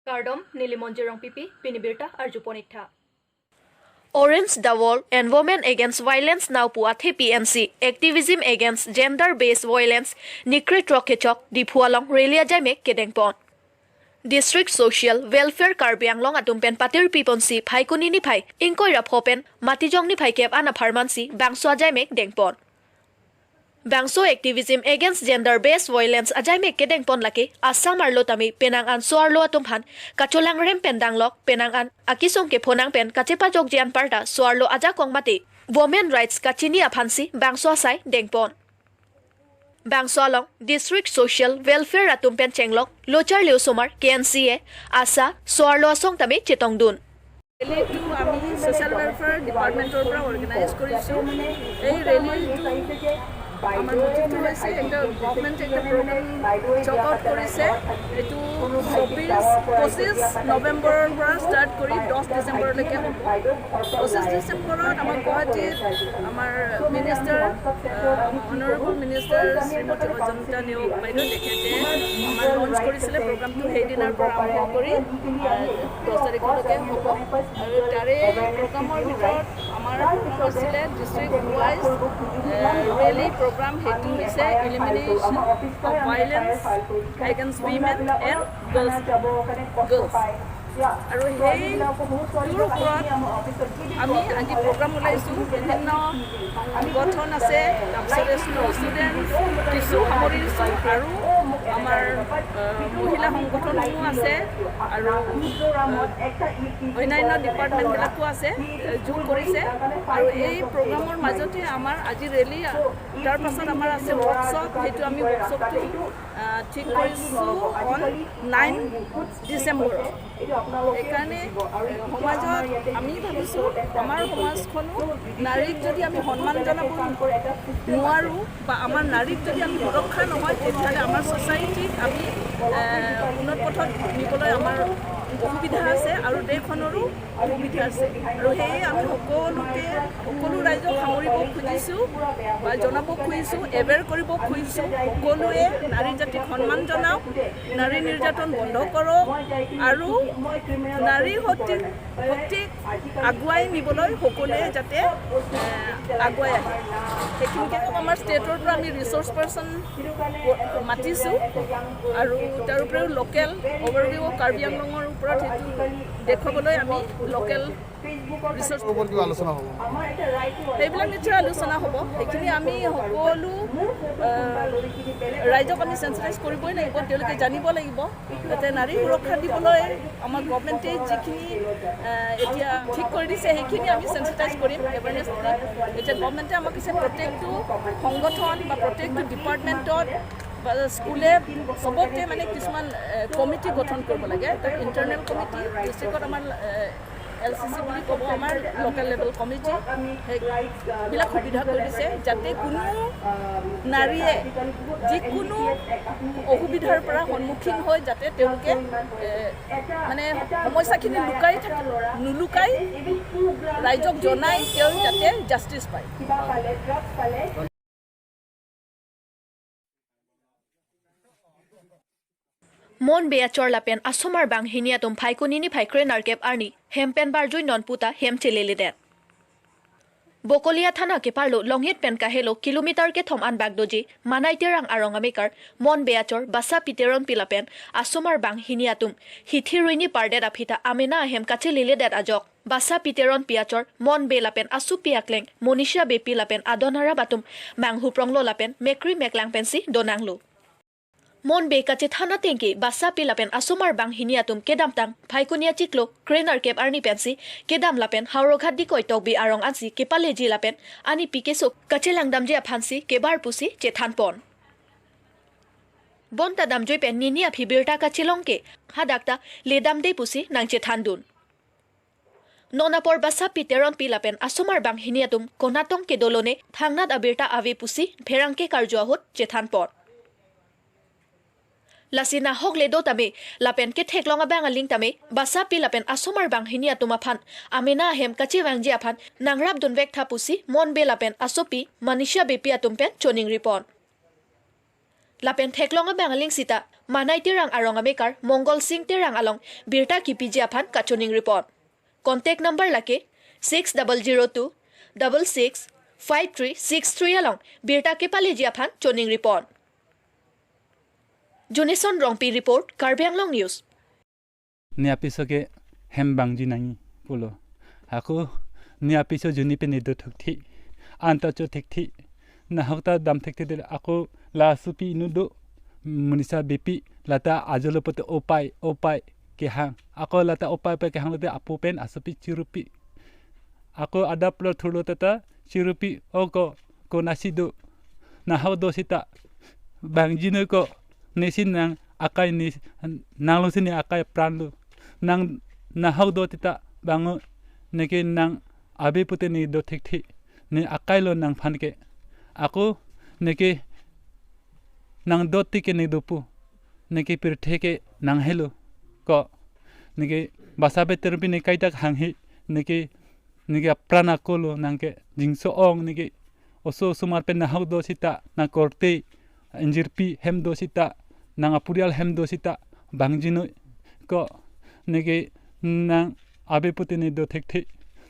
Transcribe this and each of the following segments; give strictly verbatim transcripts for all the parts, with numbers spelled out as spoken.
Kardom, neli Monjirong P P, pini birta arjupon ik tha. Orange the Wall and Women Against Violence Now pu athepi ansi Activism Against Gender Based Violence ni kre throk kechok Diphu along rally ajaimek kedengpon. District Social Welfare Karbi Anglong atum pen patirpi ponsi Phaikuni niphai ingkoi ra pho pen Matijong niphai kep an apharmansi bangso ajaimek dengpon. Bangso Activism Against Gender Based Violence ajaimek kedengpon lake Assam arlo tame penang an so-arlo atum aphan kacholangrem pen danglok, penang an akesung kephonang pen kachepajokji anparta so-arlo ajakong mate women rights kachini aphansi bangso asai dengpon. Bangso along District Social Welfare atum pen chenglok Locharli osomar, K N C A, ASHA, so-arlo asong tame chetongdun. Rally-টো আমি social welfare ডিপাৰ্টমেণ্টৰ পৰা অৰ্গেনাইজ কৰিছোঁ। এই ৰেলীটো আমাৰ মটিভটো হৈছে, এটা গভৰ্ণমেণ্টে এটা প্ৰগ্ৰাম ৱৰ্কআউট কৰিছে। এইটো চৌবিছ, পঁচিছ নৱেম্বৰৰ পৰা ষ্টাৰ্ট কৰি দহ ডিচেম্বৰলৈকে হ'ব। পঁচিছ ডিচেম্বৰত আমাৰ গুৱাহাটীত আমাৰ মিনিষ্টাৰ, আহ, অনাৰেবল মিনিষ্টাৰ শ্ৰীমতী অজন্তা নেওগ বাইদেউ, তেখেতে আমাৰ লঞ্চ কৰিছিলে প্ৰগ্ৰামটো। সেইদিনাৰ পৰা আৰম্ভ কৰি, আহ, দহ তাৰিখলৈকে হ'ব। আৰু তাৰে প্ৰগ্ৰামৰ ভিতৰত আমাৰ প্ৰগ্ৰাম আছিলে ডিষ্ট্ৰিক্ট ৱাইজ, আহ, ৰেলী প্ৰগ্ৰাম। সেইটো হৈছে Elimination of Violence Against Women and Girls, Girls। আৰু সেইটোৰ ওপৰত আমি আজি প্ৰগ্ৰাম ওলাইছোঁ। বিভিন্ন সংগঠন আছে, তাৰপিছতে স্কুল ষ্টুডেণ্টছ, কিছু সামৰি দিছোঁ, আৰু আমাৰ, আহ, মহিলা সংগঠনসমূহ আছে, আৰু, আহ, অন্যান্য ডিপাৰ্টমেণ্টবিলাকো আছে, আহ, যোগ কৰিছে। আৰু এই প্ৰগ্ৰামৰ মাজতে আমাৰ আজি ৰেলী, তাৰ পাছত আমাৰ আছে ৱৰ্কশ্বপ। সেইটো আমি ৱৰ্কশ্বপটো, আহ, ঠিক কৰিছোঁ অন নাইন ডিচেম্বৰ। সেইকাৰণে, এ, সমাজত আমি ভাবিছোঁ, আমাৰ সমাজখনো নাৰীক যদি আমি সন্মান জনাব নোৱাৰোঁ বা আমাৰ নাৰীক যদি আমি সুৰক্ষা নহয়, তেতিয়াহ'লে আমাৰ ছ'চাইটিক আমি, এ, উন্নত পথত নিবলৈ আমাৰ অসুবিধা আছে আৰু দেশখনৰো অসুবিধা আছে। আৰু সেয়ে আমি সকলোকে, সকলো ৰাইজক সামৰিব খুজিছোঁ বা জনাব খুজিছোঁ, এৱেৰ কৰিব খুজিছোঁ, সকলোৱে নাৰী জাতিক সন্মান জনাওক, নাৰী নিৰ্যাতন বন্ধ কৰক আৰু নাৰী শক্তি, শক্তিক আগুৱাই নিবলৈ সকলোৱে যাতে, এ, আগুৱাই আহে। সেইখিনিকে কম। আমাৰ ষ্টেটৰ পৰা আমি ৰিচ'ৰ্চ পাৰ্চন মাতিছোঁ আৰু তাৰ উপৰিও লোকেল অভাৰভিউ অফ কাৰ্বি আংলঙৰ ওপৰত সেইটো দেখুৱাবলৈ আমি লোকেল ৰিচ'ৰ্চ ওপৰত কিবা আলোচনা হ'ব? সেইবিলাক নিশ্চয় আলোচনা হ'ব। সেইখিনি আমি সকলো, আহ, ৰাইজক আমি চেন্সিটাইজ কৰিবই লাগিব, তেওঁলোকে জানিব লাগিব। যাতে নাৰী সুৰক্ষা দিবলৈ আমাৰ গভৰ্ণমেণ্টে যিখিনি, আহ, এতিয়া ঠিক কৰি দিছে, সেইখিনি আমি চেন্সিটাইজ কৰিম, এৱেৰনেছ দিম। এতিয়া গভৰ্ণমেণ্টে আমাক কৈছে প্ৰত্যেকটো সংগঠন বা প্ৰত্যেকটো ডিপাৰ্টমেণ্টত বা স্কুলে চবতে মানে কিছুমান, এ, কমিটি গঠন কৰিব লাগে। এটা ইণ্টাৰনেল কমিটি, ডিষ্ট্ৰিক্টত আমাৰ, এ, এল চি চি বুলি ক'ব, আমাৰ লোকেল লেভেল কমিটি, সেইবিলাক সুবিধা কৰি দিছে, যাতে কোনো নাৰীয়ে যিকোনো অসুবিধাৰ পৰা সন্মুখীন হৈ যাতে তেওঁলোকে, এ, মানে সমস্যাখিনি লুকাই থাকে, নুলুকাই ৰাইজক জনাই তেওঁ যাতে জাষ্টিচ পায়। Mon Bey achor lapen asomar banghini atum Phaikuni niphai kre nerkep arni hem pen barjui non puta hem cheleledet. Bokolia thana keparlo Longhit pen kahelo kilometer kethom anbak doji Manai Terang arong amekar Mon Bey achor Basapi Teronpi lapen asomar banghini atum hithi ruini pardet aphi ta amena ahem kacheleledet ajok Basapi Teronpi achor Mon Bey lapen asopi akleng Monisha Beypi lapen adon arap atum manghu pronglo lapen mekri meklang pensi donanglo. Mon Bey kachethan ateng ke Basapi lapen asomar banghini atum kedamtang Phaikuni achiklo kre nerkep arni pensi kedam lapen Howraghat Dikoi Tokbi arong ansi kepaleji lapen anipi keso kachelangdamji aphansi kebar pusi chethanpon. Bonta damjui pen nini aphi birta kachelong ke hadak ta ledamde pusi nangchethandun. Non apor Basapi Teronpi lapen asomar banghini atum konatong kedolone thangnat abirta ave pusi pherangke karju ahut chethanpon. Lasi nahok le do tame lapen ketheklong abang aling tame Basapi lapen asomar banghini atum aphan amena ahem kachevangji aphan nangrapdunvek tha pusi Mon Bey lapen asopi Monisha Beypi atum pen choningripon. Lapen theklong abang aling sita Manai Terang arong amekar Mongol Sing Terang along birta kipiji aphan kachoningripon. Contact number lake six double zero two double six five three six three along birta kepaleji aphan choningripon. Juneson Rongpi report, Karbi Anglong News. Ne apiso ke hem bangji nangji pulo. Ako ne apiso juni pen ne do thukthi. Anta cho thukthi. Nahok ta dam thukthi de ako la supi inu do. Monisa bipi lata ajolo pote opai, opai kehang. Ako lata opai, opai kehang lote apo pen asupi chirupi. Ako adap lo thurlo tata chirupi oko konasi do. Nahok do sita bangji noi ko, nesi nang akai ne, nanglo si ne akai pran lo. Nang nahok do sita bango, neke nang abe pute ne do thukthi. Ne akai lo nangphan ke. Ako neke nang do ti ke ne dopo. Neke pirthe ke nang helo. Ko neke basa beter pi ne kaita hanghe. Neke neke apran ako lo nang ke jingso ong neke oso osomar pen nahok do sita nang korte injirpi hem do sita nang apurial hem do sita bangji noi ko neke nang abe pute ne do thukthi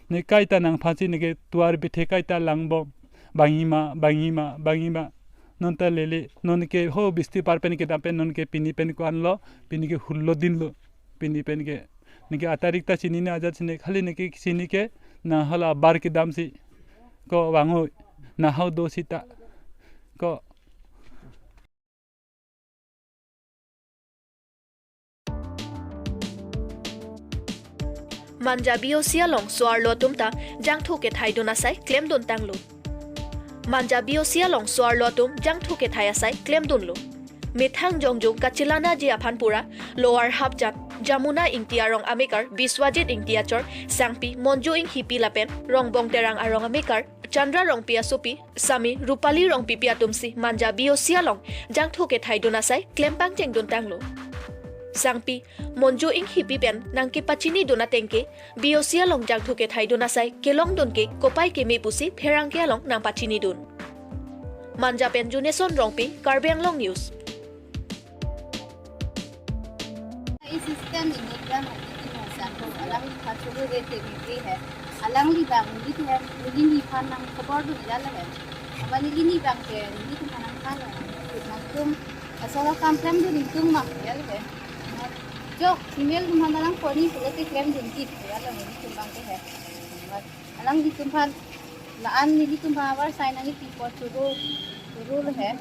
ne kaita nangphansi neke tuar bithe kaita langbom bangima bangima bangima non ta lele non ke ho bisti par pen kedam pen non ke pini pen ko-an lo pini ke hullo din lo pini pen ke neke atarik ta chini ne ajat chini khali neke chini ke na hala bar kedam si ko bango nahok do sita ko. Manja B O C along so-arlo atum ta jangthu kethai dun asai klemdun tanglo. Manja B O C along so-arlo atum jangthu kethai asai klemdunlo. Methang jongjung kachelanaji aphan pura Lower Hapjat, Jamuna Ingti arong amekar Biswajit Ingti achor sangpi Monju Inghipi lapen Rongbong Terang arong amekar Chandra Rongpi asopi sami Rupali Rongpipi atumsi Manja B O C along jangthu kethai dun asai klem pangcheng dun tanglo. Sangpi Monju Inghipi pen nangkepachini dun ateng ke B O C along jangthu kethai dun asai kelong dun ke kopai keme pusi pherangke along nangpachini dun. Manja pen Juneson Rongpi, Karbi Anglong News. Assistant Minister Mukti Mosako, alangli phan choro rete bibri hai. Alangli bang, neli tu hai, neli nephan nang khobor dun jala hai. Ama neli ne bang ke, neli tu phan nang phan hai. Nangtum, asor akam klemdun ingtung ma jala hai. Jok, female atum aphan alang poni pulote klemdunji jala neli tu bang ke hai. Alanglitum aphan, la-an nelitum aphan abar sai nangkepi apot choro, choro lo hai.